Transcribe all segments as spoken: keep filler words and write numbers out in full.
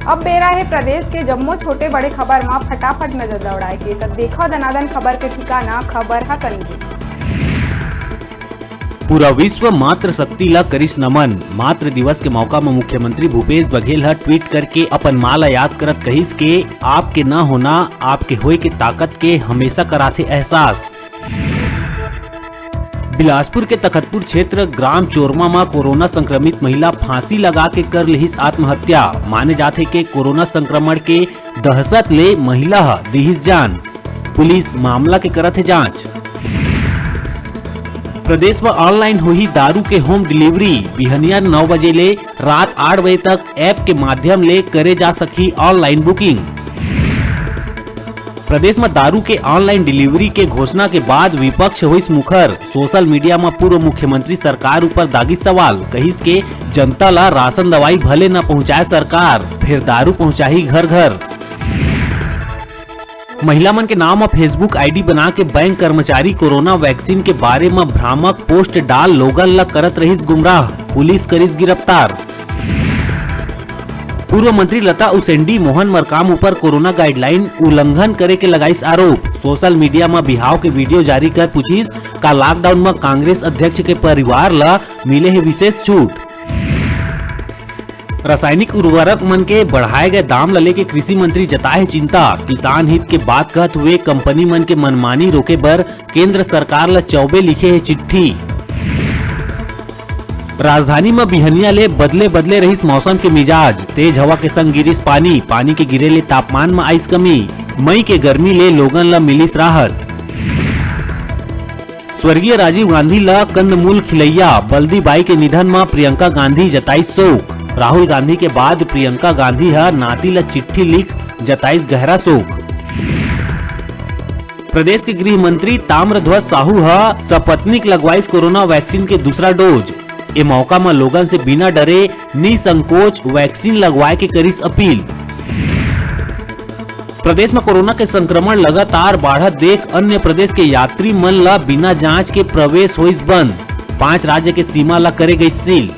अब बेरा हे प्रदेश के जम्मो छोटे बड़े खबर म फटाफट नजर दौड़ाए के, त देखव दनादन खबर के ठिकाना, खबर ह कनके। पूरा विश्व मातृ शक्ति ला करिस नमन। मातृ दिवस के मौका म मुख्यमंत्री भूपेश बघेल ह ट्वीट करके अपन माँ ला याद करत कहिस के आपके न होना, आपके होए के ताकत के हमेशा कराथे एहसास। बिलासपुर के तखतपुर क्षेत्र ग्राम चोरमा म कोरोना संक्रमित महिला फांसी लगा के कर लिहिस आत्महत्या। माने जाथे के कोरोना संक्रमण के दहशत ले महिला ह दिहिस जान। पुलिस मामला के करत हे जांच। प्रदेश म ऑनलाइन होही दारू के होम डिलीवरी। बिहनिया नौ बजे ले रात आठ बजे तक ऐप के माध्यम ले करे जा सकही ऑनलाइन बुकिंग। प्रदेश म दारू के ऑनलाइन डिलीवरी के घोषणा के बाद विपक्ष होइस मुखर। सोशल मीडिया म पूर्व मुख्यमंत्री सरकार ऊपर दागिस सवाल, कहिस के जनता ला राशन दवाई भले न पहुंचाए सरकार, फेर दारू पहुंचाही घर घर। महिला मन के नाम म Facebook ID बना के बैंक कर्मचारी कोरोना वैक्सीन के बारे म भ्रामक पोस्ट डाल लोगन ला करत रहिस गुमराह, पुलिस करिस गिरफ्तार। पूर्व मंत्री लता उसेंडी मोहन मरकाम ऊपर कोरोना गाइडलाइन उल्लंघन करे के लगाइस आरोप। सोशल मीडिया म बिहाव के वीडियो जारी कर पूछिस, का लॉकडाउन म कांग्रेस अध्यक्ष के परिवार ल मिले हे विशेष छूट? रासायनिक उर्वरक मन के बढ़ाए गए दाम ल लेके कृषि मंत्री जताए हे चिंता। किसान हित के बात कहत हुए कंपनी मन के मनमानी रोके बर केंद्र सरकार ल चौबे लिखे हे चिट्ठी। राजधानी म बिहनिया ले बदले बदले रहिस मौसम के मिजाज, तेज हवा के संग गिरिस पानी, पानी के गिरे ले तापमान म आइस कमी, मई के गर्मी ले लोगन ल मिलिस राहत। स्वर्गीय राजीव गांधी ल कंदमूल खिलैया बल्दी बाई के निधन म प्रियंका गांधी जताइस शोक। राहुल गांधी के बाद प्रियंका गांधी ह नाती ल चिट्ठी लिख जताइस गहरा शोक। प्रदेश के गृह मंत्री ताम्रध्वज साहू ह सपत्नीक लगवाइस कोरोना वैक्सीन के दूसरा डोज। ए मौका म लोगन से बिना डरे, निसंकोच वैक्सीन लगवाए के करिस अपील। प्रदेश म कोरोना के संक्रमण लगातार बाढ़त देख अन्य प्रदेश के यात्री मन ल बिना जांच के प्रवेश होइस बंद। पांच राज्य के सीमा ल करे गइस सील।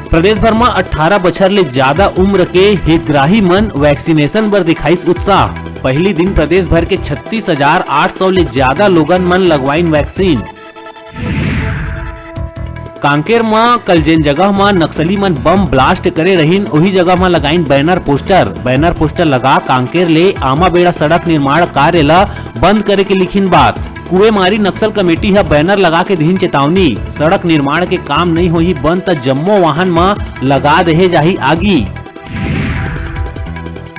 प्रदेश भर म अट्ठारह बछर ले ज्यादा उम्र के हितग्राही मन वैक्सीनेशन बर दिखाइस उत्साह। पहिली दिन प्रदेश भर के छत्तीस हजार आठ सौ ले ज्यादा लोगन मन लगवाइन वैक्सीन। कांकेर म कल जेन जगह म नक्सली मन बम ब्लास्ट करे रहिन, ओही जगह म लगाइन बैनर पोस्टर। बैनर पोस्टर लगा कांकेर ले आमाबेड़ा सड़क निर्माण कार्य ल बंद करे के लिखिन बात। कुएमारी नक्सल कमेटी ह बैनर लगा के दिहिन चेतावनी, सड़क निर्माण के काम नइ होही बंद त जम्मो वाहन म लगा देहे जाही आगी।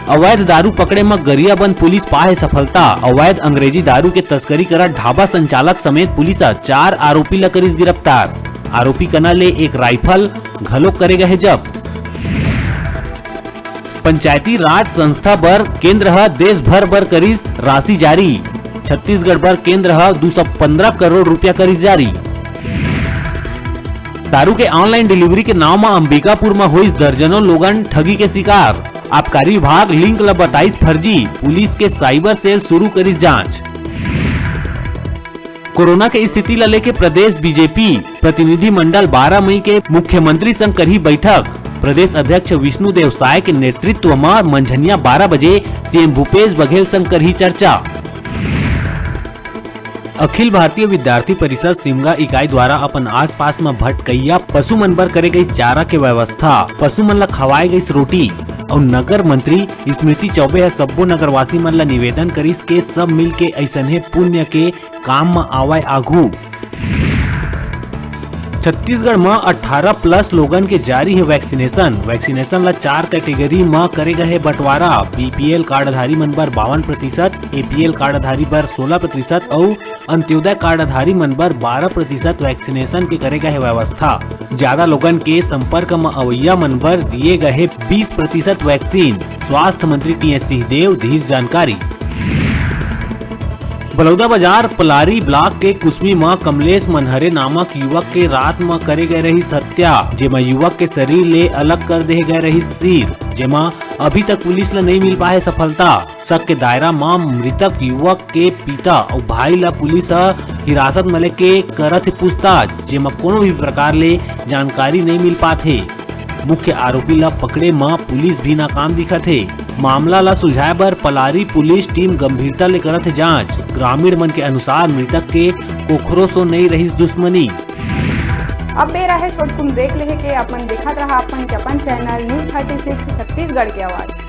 अवैध दारू पकड़े म गरियाबंद पुलिस पाहे सफलता। अवैध अंग्रेजी दारू के तस्करी करत ढाबा संचालक समेत पुलिस ह चार आरोपी ल करिस गिरफ्तार। आरोपी कना ले एक राइफल घलोक करे गए हे जब्त। पंचायती राज संस्था बर केंद्र ह देश भर बर करिस राशि जारी। छत्तीसगढ़ बर केंद्र ह दू सौ पंद्रह करोड़ रुपया करिस जारी। दारू के ऑनलाइन डिलीवरी के नाव म अंबिकापुर म होइस दर्जनों लोगन ठगी के शिकार। आबकारी विभाग लिंक ल बताइस फर्जी, पुलिस के साइबर सेल शुरू करिस जांच। कोरोना के स्थिति ल लेके प्रदेश बीजेपी प्रतिनिधिमंडल बारह मई के मुख्यमंत्री संग करही बैठक। प्रदेश अध्यक्ष विष्णुदेव साय के नेतृत्व म मंझनिया बारह बजे सीएम भूपेश बघेल संग करही चर्चा। अखिल भारतीय विद्यार्थी परिषद सिमगा इकाई द्वारा अपन आसपास म भटकइया पशु मन बर करे गइस चारा के व्यवस्था, पशु मन ल खवाए गइस रोटी। अउ नगर मंत्री स्मृति चौबे ह सब्बो नगरवासी मन ल निवेदन करिस के सब मिल के अइसनहे पुण्य के काम म आवय आघू। छत्तीसगढ़ म अट्ठारह प्लस लोगन के जारी हे वैक्सीनेशन। वैक्सीनेशन ल चार कैटेगरी म करे गए हे बंटवारा। बीपीएल कार्डधारी मन बर बावन प्रतिशत, एपीएल कार्डधारी बर सोलह प्रतिशत अउ अंत्योदय कार्डधारी मन बर बारह प्रतिशत वैक्सीनेशन के करे गए हे व्यवस्था। ज्यादा लोगन के संपर्क म अवइया मन बर दिए गए हे बीस प्रतिशत वैक्सीन। स्वास्थ्य मंत्री टीएस सिंहदेव दिस जानकारी। बलौदाबाजार पलारी ब्लॉक के कुसमी म कमलेश मनहरे नामक युवक के रात म करे गए रहिस हत्या, जेमा युवक के शरीर ले अलग कर देहे गए रहिस सिर, जेमा अभी तक पुलिस ल नइ मिल पाए सफलता। शक के दायरा म मृतक युवक के पिता अउ भाई ल पुलिस ह हिरासत म लेके करत हे पूछताछ, जेमा कोनो भी प्रकार ले जानकारी नइ मिल पात हे। मुख्य आरोपी ला पकड़े म पुलिस भी नाकाम दिखत हे। मामला ला सुलझाए बर पलारी पुलिस टीम गंभीरता ले करत हे जांच। ग्रामीण मन के अनुसार, मृतक के कोखरो सो नइ रहिस दुश्मनी। अब बेरा हे छोटकुन break लेहे के। अपन देखत रहा अपन के अपन channel News Thirty Six Chhattisgarh के आवाज।